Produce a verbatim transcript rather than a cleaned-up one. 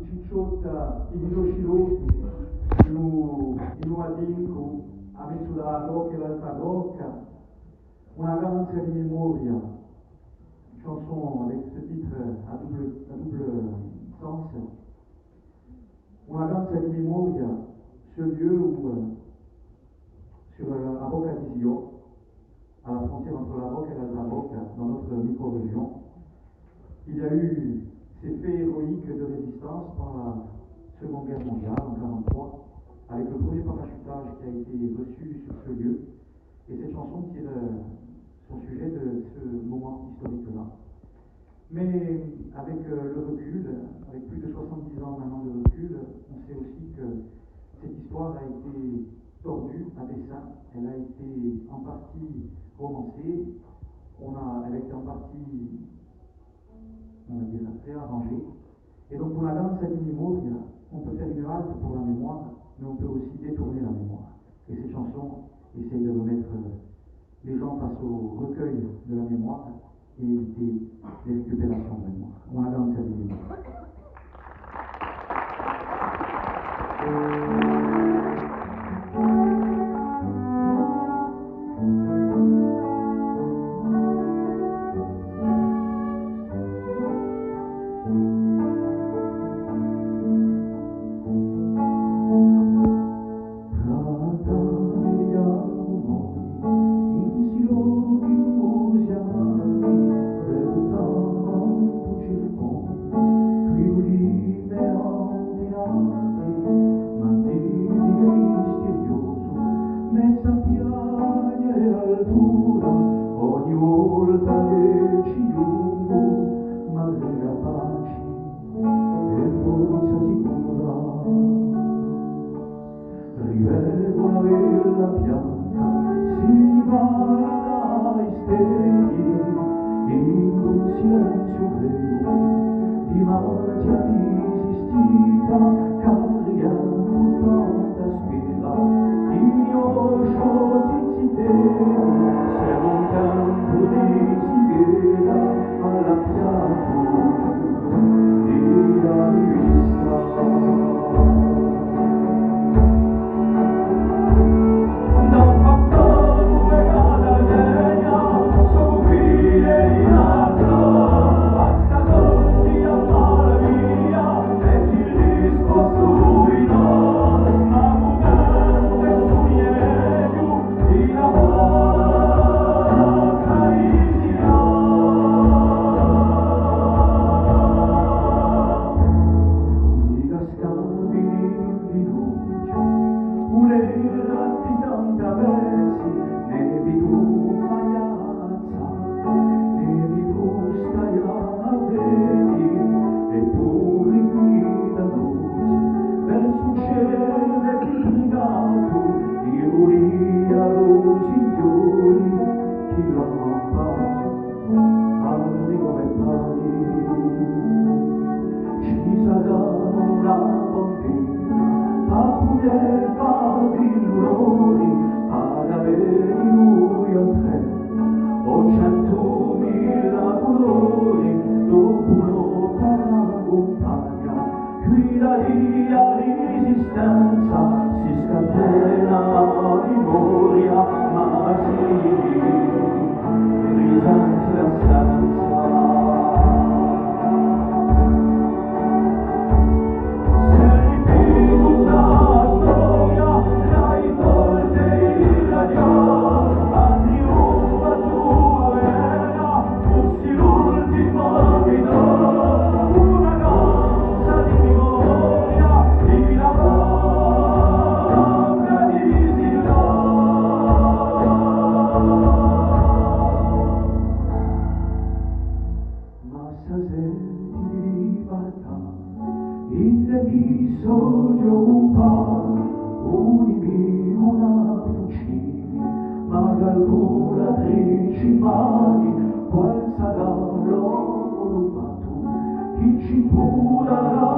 Cicciotta, in u so cilottu, in u, in u Matincu, à mezu à a Rocca è l'Alta Rocca, una canzone di memoria, chanson avec ce titre à double, à double sens, una canzone di memoria, ce lieu où, euh, sur la, la Rocca di Sio, à la frontière entre la Rocca et l'Alta Rocca, dans notre micro-région. Il y a eu ces faits héroïques de résistance pendant la Seconde Guerre mondiale, en quarante-trois, avec le premier parachutage qui a été reçu sur ce lieu. Et cette chanson tire, euh, son sujet de ce moment historique-là. Mais avec, euh, le recul, avec plus de soixante-dix ans maintenant de recul, on sait aussi que cette histoire a été tordue à dessein, elle a été en partie romancée, on a, elle a été en partie, on va dire, réarrangée. Et donc, pour la danza di memoria, on peut faire une halte pour la mémoire, mais on peut aussi détourner la mémoire. Et cette chanson essaye de remettre, euh, les gens face au recueil de la mémoire et éviter les récupérations de mémoire. Una canzone di memoria. Trattà di amori, in sti lochi musianti, per tantu circondu, quì l'ulime antinati, ma dì chì misteriosu, mezza piaghja è altura, ogni volta chì ci ghjungu, m'arreca paci è forza sicura. Rivecu una vela bianca, si ne va da i steddi, in un silenziu veru, di maghja disistita, carrighjendu tanta spera, in i so sciocchi ziteddi, semu in tempu di sighera, à l'affiatu di a rivista. Scambi di fiducia, un'era di tanta versi, ne vidu maiazza, ne vi frusta a vedi, eppuru quì da noi, versu u celu è pigatu, ironia di u Signori, chì l'amma amicu è pari, ci sarà una bambina, pà pudè fà l'onori, pà avè noi à trè, o centumila culori, dopu no pà a cumpagna. Quì da a resistenza si scatena a memoria, ma si risente l'assenza. Se ripitu a storia, tra i forti e i radio, a trionfa tua vera, fussi l'ultima vita, una danza di memoria, di la bocca di Sila. Ma sta sete di libertà, in l'emisoghju cumpà, un nimicu, una fucili, ma calculatrici mani, qual sarà l'omu, lu fattu, chì ci pudarà